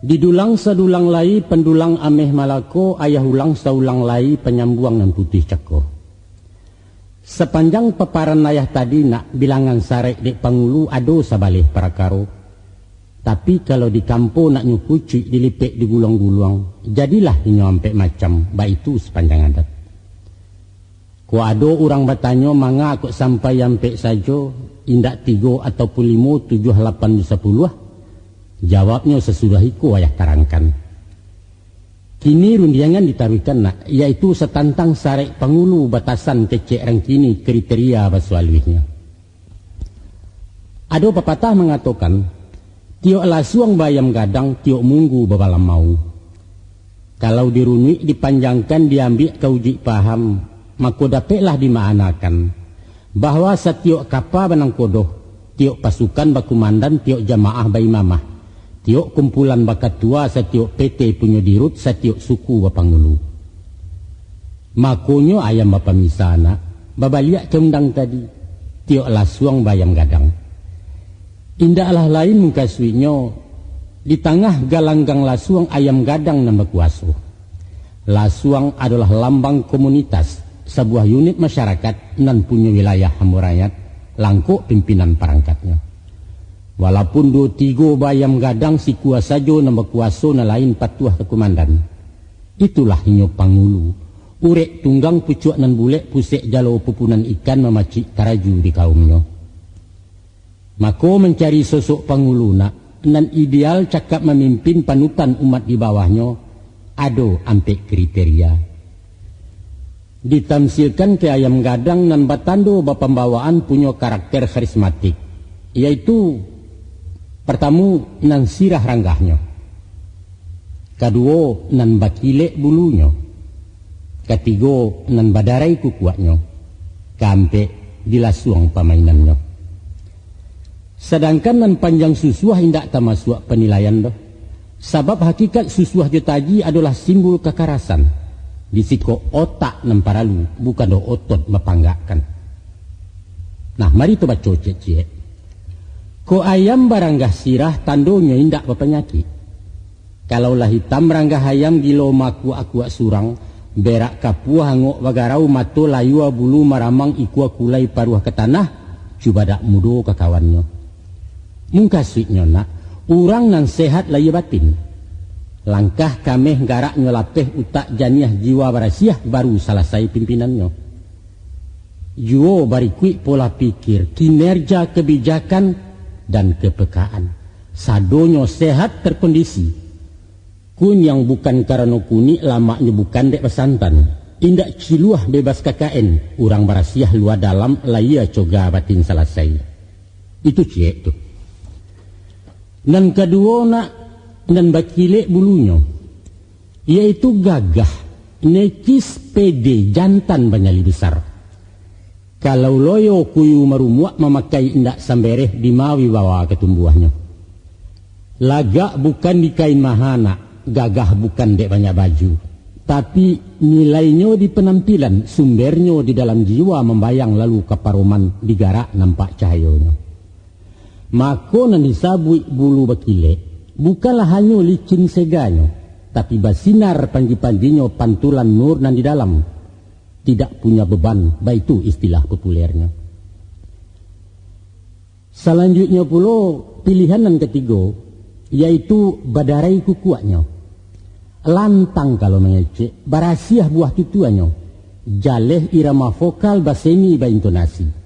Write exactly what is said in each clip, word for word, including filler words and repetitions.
Didulang sadulang lai pandulang ameh Malako, ayah ulang saulang lai panyambuang nan putih cako. Sapanjang paparan ayah tadi nak bilangan sarek dek pangulu ado sabaleh parakaro. Tapi kalau dikampo nak nyo kucuik dilipek diguluang-guluang, jadilah inyo ampek macam, baitu sapanjang adat. Kok ado urang batanyo manga kok sampai ampek sajo, indak tigo ataupun limo, tujuah, lapan, sapuluah? Jawabnyo sasudah iko ayah tarangkan. Kini rundiangan ditaruihkan nak, yaitu satantang sarek pangulu batasan kecek rang kini kriteria baso aluihnyo. Ado papatah mangatokan, tiok lasuang baayam gadang, tiok munggu babalamau. Kalau dirunuik dipanjangkan diambiak ka ujuik paham, mako dapeklah dimaanakan, bahwa satiok kapa banangkodoh, tiok pasukan bakumandan, tiok jamaah baimamah, tiok kumpulan bakatua, satiok P T punyo dirut, satiok suku bapangulu. Makonyo ayam bapamisa nak, babaliak ka undang tadi, tiok lasuang baayam gadang. Indaklah lain mukasuiknyo, di tangah galanggang lasuang ayam gadang nan bakuaso. Lasuang adolah lambang komunitas, sabuah unit masyarakat nan punyo wilayah hambo rakyat, langkok pimpinan parangkatnyo. Walaupun duo tigo baayam gadang, sikua sajo nan bakuaso, nan lain patuah ka kumandan. Itulah inyo pangulu, urek tunggang pucuak nan bulek, pusek jalo pupunan ikan, mamacik karaju di kaumnyo. Mako mancari sosok pangulu nak, nan ideal cakap mamimpin panutan umat di bawahnyo, ado ampek kriteria. Ditamsilkan ka ayam gadang nan batando bapambawaan punyo karakter karismatik, yaitu, partamo, nan sirah ranggahnyo, kaduo, nan bakilek bulunyo, katigo, nan badarai kukuaknyo, kaampek, dilasuang pamainannyo. Sadangkan nan panjang susuah indak tamasuak panilaian doh. Sabab hakikat susuah jo taji adolah simbol kakarasan. Di siko otak nan paralu, bukan doh otot bapanggakkan. Nah, mari tu baco ciek-ciek. Kok ayam baranggah sirah, tandonyo indak bapanyakik. Kalau lah itam ranggah ayam, gilo makuak-akuak surang, berak kapuah angok bagarau, mato layua bulu maramang, ikua kulai paruah ka tanah, cubadak mudo ka kawannyo. Mungkasuiknyo nak, urang nan sehat lahia batin. Langkah kameh garaknyo lapeh, utak janiah jiwa barasiah, baru salasai pimpinannyo. Juo barikuik pola pikir, kinerja, kebijakan, dan kepekaan. Sadonyo sehat terkondisi. Kunyang bukan karano kunik, lamaknyo bukan dek basantan. Indak ciluah bebas K K N, urang barasiah lua dalam, lahia coga batin salasai. Itu ciek tu. Nan kaduo nak, nan bakilek bulunyo, yaitu gagah, necis, pede, jantan, banyali besar. Kalau loyo kuyu marumuak, mamakai indak sambereh, dima wibawa ka tumbuahnyo. Lagak bukan di kain maha nak, gagah bukan dek banyak baju. Tapi, nilainyo di panampilan, sumbernyo di dalam jiwa, mambayang lalu ka paroman, di garak nampak cahayonyo. Mako nan disabuik bulu bakilek, bukanlah hanyo licin seganyo, tapi basinar panji-panjinyo, pantulan nur nan di dalam. Tidak punya beban, baitu istilah populernyo. Salanjuiknyo pulo, pilihan nan katigo, yaitu badarai kukuaknyo. Lantang kalau mangecek, barasiah buah tutuannyo, jaleh irama vokal, baseni baintonasi.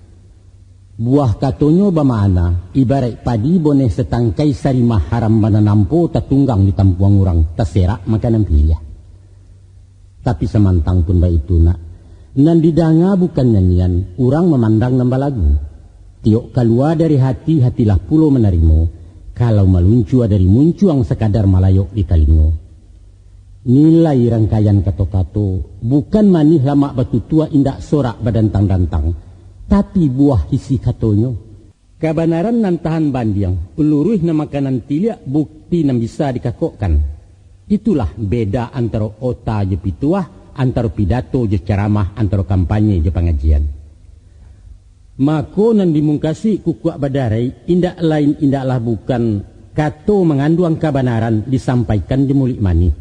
Buah katonyo bamakna, ibaraik padi boneh satangkai, sarimah haram bana nampo, tatunggang di tampuang urang, taserak makanan piliah. Tapi samantang pun baitu nak, nan didanga bukan nyanyian, urang mamandang nan balagu. Tiok kalua dari hati, hatilah pulo manarimo, kalau maluncua dari muncuang, sakadar malayok di talingo. Nilai rangkaian kato-kato, bukan manih lamak batutua, indak sorak badantang-dantang, tapi buah isi katonyo. Kabanaran nan tahan bandiang, luruih nan makanan tiliak, bukti nan bisa dikakokkan. Itulah beda antaro ota jo pituah, antaro pidato jo caramah, antaro kampanye jo pangajian. Mako, nan dimungkasuik kukuak badarai, indak lain indaklah bukan Kato manganduang kabanaran disampaikan di muluik manih.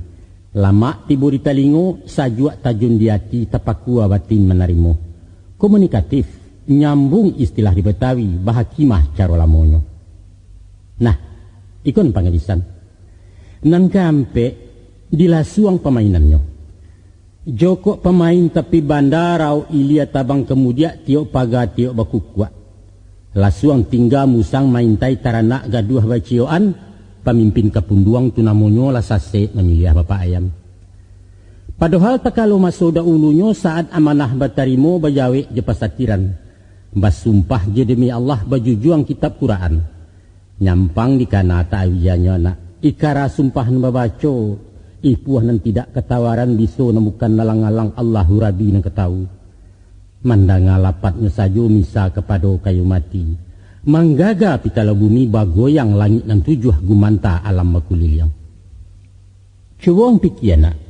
Lamak tibo di talingo, sajuak tajun di ati, tapakua batin manarimo. Komunikatif, nyambung istilah di Betawi, bahakimah caro lamonyo. Nah, ikon pangabisan. Nan kaampek, dilasuang pamainannyo. Jokok pamain tapi banda, raok ilia tabang kamudiak, tiok paga tiok bakukuak. Lasuang tingga musang maintai taranak gaduah baciyokan, pamimpin kapunduang tu namonyo lah sasek mamiliah bapak ayam. Padohal takalo maso daulunyo saat amanah batarimo bajawek jo pasatiran, basumpah jo demi Allah bajujuang kitab Quraan. Nyampang dikana tak awianyo nak, ikara sumpah nan babaco, ipuah nan tidak katawaran biso nan bukan alang-alang Allahu Rabi nan katawu. Mandanga lapatnyo sajo misa kapado kayu mati, manggaga pitalo bumi bagoyang langik nan tujuah gumanta alam bakuliliang. Cubo ang pikia nak,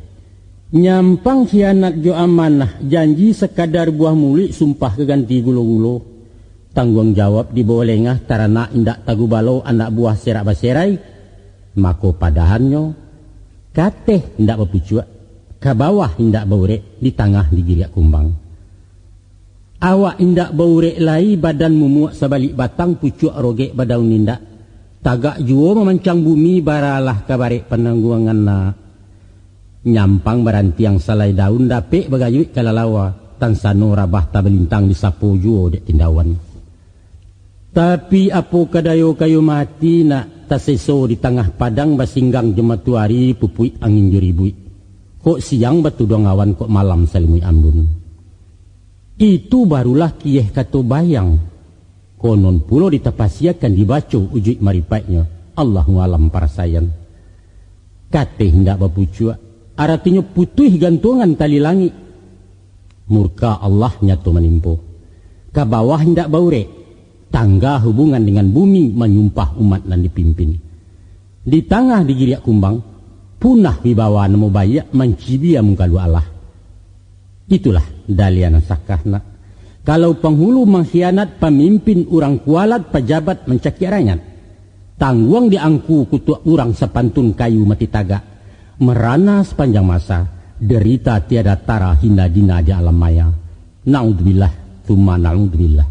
nyampang khianat jo amanah, janji sakadar buah muluik sumpah ka ganti gulo-gulo, tangguang jawab dibawa lengah taranak indak tagubalo anak buah serak baserai, mako padahannyo kateh indak bapucuak, ka bawah indak baurek, di tangah digiriak kumbang. Awak indak baurek lai, badan mumuak sabalik batang, pucuak rogek badaun indak. Tagak juo mamancang bumi, baralah ka barek panangguangan nak. Nyampang barantiang salai daun, dapek bagayuik kalalawa, tansano rabah tabalintang disapo juo dek tindawan. Tapi apo ka dayo kayu mati nak, taseso di tangah padang, basinggang jo matoari, pupuik angin jo ribuik. Kok siang batuduang awan, kok malam salimuik ambun. Itu barulah kiyeh kato bayang. Konon pulo ditapasiakan, dibaco ujuik maripaiknyo, Allahu alam parasaian. Kateh indak bapucuak, aratinyo putuih gantuangan tali langik. Murka Allah nyato manimpo. Ka bawah indak baurek, tangga hubungan dengan bumi manyumpah umat nan dipimpin. Di tangah digiriak kumbang, punah wibawa namo baiak, mancibia mungkalu Allah. Itulah daliah nan sakah nak. Kalau panghulu mangkhianat, pamimpin urang kualat, pajabat mancakiak rakyat. Tangguang di angku kutuak urang, sapantun kayu mati tagak. Marana sapanjang masa, derita tiada tara, hina dina di alam maya. Naudzubillah, tsumma naudzubillah.